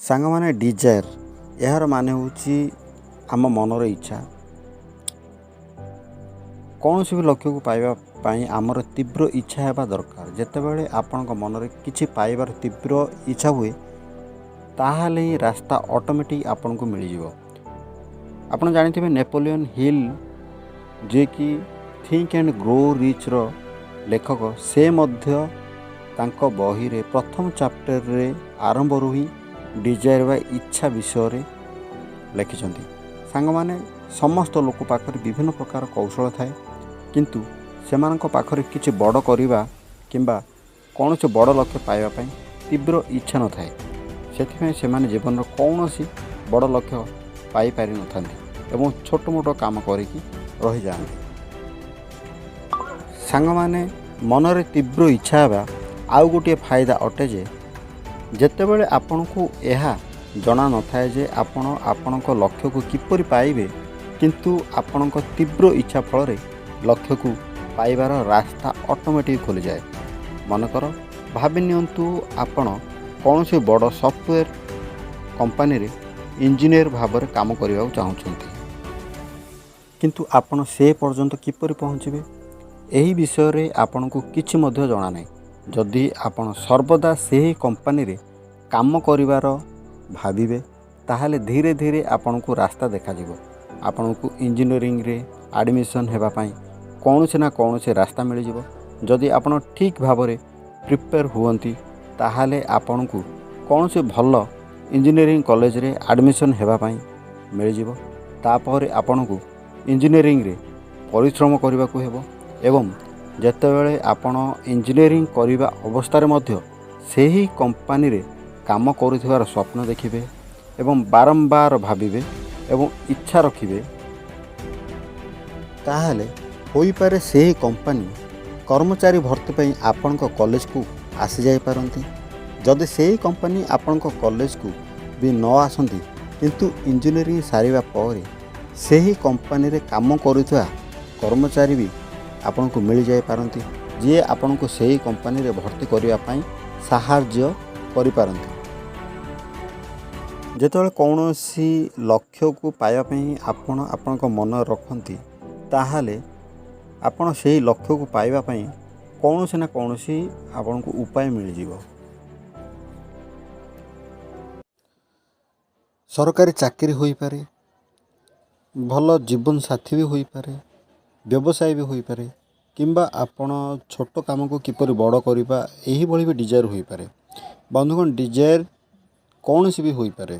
ସାଙ୍ଗମାନେ, ଡିଜାୟାର, ଏହାର ମାନେ ହେଉଛି ଆମ ମନର ଇଚ୍ଛା। କୌଣସି ବି ଲକ୍ଷ୍ୟକୁ ପାଇବା ପାଇଁ ଆମର ତୀବ୍ର ଇଚ୍ଛା ହେବା ଦରକାର। ଯେତେବେଳେ ଆପଣଙ୍କ ମନରେ କିଛି ପାଇବାର ତୀବ୍ର ଇଚ୍ଛା ହୁଏ, ତାହେଲେ ହିଁ ରାସ୍ତା ଅଟୋମେଟିକ୍ ଆପଣଙ୍କୁ ମିଳିଯିବ। ଆପଣ ଜାଣିଥିବେ, ନେପୋଲିୟନ୍ ହିଲ୍, ଯିଏକି ଥିଙ୍କ ଆଣ୍ଡ ଗ୍ରୋ ରିଚ୍ର ଲେଖକ, ସେ ମଧ୍ୟ ତାଙ୍କ ବହିରେ ପ୍ରଥମ ଚାପ୍ଟରରେ ଆରମ୍ଭରୁ ହିଁ ଡିଜାୟାର ବା ଇଚ୍ଛା ବିଷୟରେ ଲେଖିଛନ୍ତି। ସାଙ୍ଗମାନେ, ସମସ୍ତ ଲୋକ ପାଖରେ ବିଭିନ୍ନ ପ୍ରକାର କୌଶଳ ଥାଏ, କିନ୍ତୁ ସେମାନଙ୍କ ପାଖରେ କିଛି ବଡ଼ କରିବା କିମ୍ବା କୌଣସି ବଡ଼ ଲକ୍ଷ୍ୟ ପାଇବା ପାଇଁ ତୀବ୍ର ଇଚ୍ଛା ନଥାଏ। ସେଥିପାଇଁ ସେମାନେ ଜୀବନର କୌଣସି ବଡ଼ ଲକ୍ଷ୍ୟ ପାଇପାରିନଥାନ୍ତି ଏବଂ ଛୋଟ ମୋଟ କାମ କରିକି ରହିଯାଆନ୍ତି। ସାଙ୍ଗମାନେ, ମନରେ ତୀବ୍ର ଇଚ୍ଛା ହେବା ଆଉ ଗୋଟିଏ ଫାଇଦା ଅଟେ ଯେ ଯେତେବେଳେ ଆପଣଙ୍କୁ ଏହା ଜଣା ନଥାଏ ଯେ ଆପଣ ଆପଣଙ୍କ ଲକ୍ଷ୍ୟକୁ କିପରି ପାଇବେ, କିନ୍ତୁ ଆପଣଙ୍କ ତୀବ୍ର ଇଚ୍ଛା ଫଳରେ ଲକ୍ଷ୍ୟକୁ ପାଇବାର ରାସ୍ତା ଅଟୋମେଟିକ୍ ଖୋଲିଯାଏ। ମନେକର, ଭାବି ନିଅନ୍ତୁ, ଆପଣ କୌଣସି ବଡ଼ ସଫ୍ଟୱେର୍ କମ୍ପାନୀରେ ଇଞ୍ଜିନିୟର ଭାବରେ କାମ କରିବାକୁ ଚାହୁଁଛନ୍ତି। କିନ୍ତୁ ଆପଣ ସେ ପର୍ଯ୍ୟନ୍ତ କିପରି ପହଞ୍ଚିବେ, ଏହି ବିଷୟରେ ଆପଣଙ୍କୁ କିଛି ମଧ୍ୟ ଜଣା ନାହିଁ। ଯଦି ଆପଣ ସର୍ବଦା ସେହି କମ୍ପାନୀରେ କାମ କରିବାର ଭାବିବେ, ତାହେଲେ ଧୀରେ ଧୀରେ ଆପଣଙ୍କୁ ରାସ୍ତା ଦେଖାଯିବ। ଆପଣଙ୍କୁ ଇଞ୍ଜିନିୟରିଂରେ ଆଡ଼ମିସନ୍ ହେବା ପାଇଁ କୌଣସି ନା କୌଣସି ରାସ୍ତା ମିଳିଯିବ। ଯଦି ଆପଣ ଠିକ୍ ଭାବରେ ପ୍ରିପେୟାର ହୁଅନ୍ତି, ତାହେଲେ ଆପଣଙ୍କୁ କୌଣସି ଭଲ ଇଞ୍ଜିନିୟରିଂ କଲେଜରେ ଆଡ଼ମିସନ୍ ହେବା ପାଇଁ ମିଳିଯିବ। ତାପରେ ଆପଣଙ୍କୁ ଇଞ୍ଜିନିୟରିଂରେ ପରିଶ୍ରମ କରିବାକୁ ହେବ ଏବଂ ଯେତେବେଳେ ଆପଣ ଇଞ୍ଜିନିୟରିଂ କରିବା ଅବସ୍ଥାରେ ମଧ୍ୟ ସେହି କମ୍ପାନୀରେ କାମ କରୁଥିବାର ସ୍ୱପ୍ନ ଦେଖିବେ ଏବଂ ବାରମ୍ବାର ଭାବିବେ ଏବଂ ଇଚ୍ଛା ରଖିବେ, ତାହେଲେ ହୋଇପାରେ ସେହି କମ୍ପାନୀ କର୍ମଚାରୀ ଭର୍ତ୍ତି ପାଇଁ ଆପଣଙ୍କ କଲେଜକୁ ଆସିଯାଇପାରନ୍ତି। ଯଦି ସେହି କମ୍ପାନୀ ଆପଣଙ୍କ କଲେଜକୁ ବି ନ ଆସନ୍ତି, କିନ୍ତୁ ଇଞ୍ଜିନିୟରିଂ ସାରିବା ପରେ ସେହି କମ୍ପାନୀରେ କାମ କରୁଥିବା କର୍ମଚାରୀ ବି ଆପଣଙ୍କୁ ମିଳିଯାଇପାରନ୍ତି, ଯିଏ ଆପଣଙ୍କୁ ସେହି କମ୍ପାନୀରେ ଭର୍ତ୍ତି କରିବା ପାଇଁ ସାହାଯ୍ୟ କରିପାରନ୍ତି। ଯେତେବେଳେ କୌଣସି ଲକ୍ଷ୍ୟକୁ ପାଇବା ପାଇଁ ଆପଣ ଆପଣଙ୍କ ମନରେ ରଖନ୍ତି, ତାହେଲେ ଆପଣ ସେହି ଲକ୍ଷ୍ୟକୁ ପାଇବା ପାଇଁ କୌଣସି ନା କୌଣସି ଆପଣଙ୍କୁ ଉପାୟ ମିଳିଯିବ। ସରକାରୀ ଚାକିରି ହୋଇପାରେ, ଭଲ ଜୀବନସାଥୀ ବି ହୋଇପାରେ, ବ୍ୟବସାୟ ବି ହୋଇପାରେ କିମ୍ବା ଆପଣ ଛୋଟ କାମକୁ କିପରି ବଡ଼ କରିବା, ଏହିଭଳି ବି ଡିଜାୟାର ହୋଇପାରେ। ବନ୍ଧୁଗଣ, ଡିଜାୟାର କୌଣସି ବି ହୋଇପାରେ।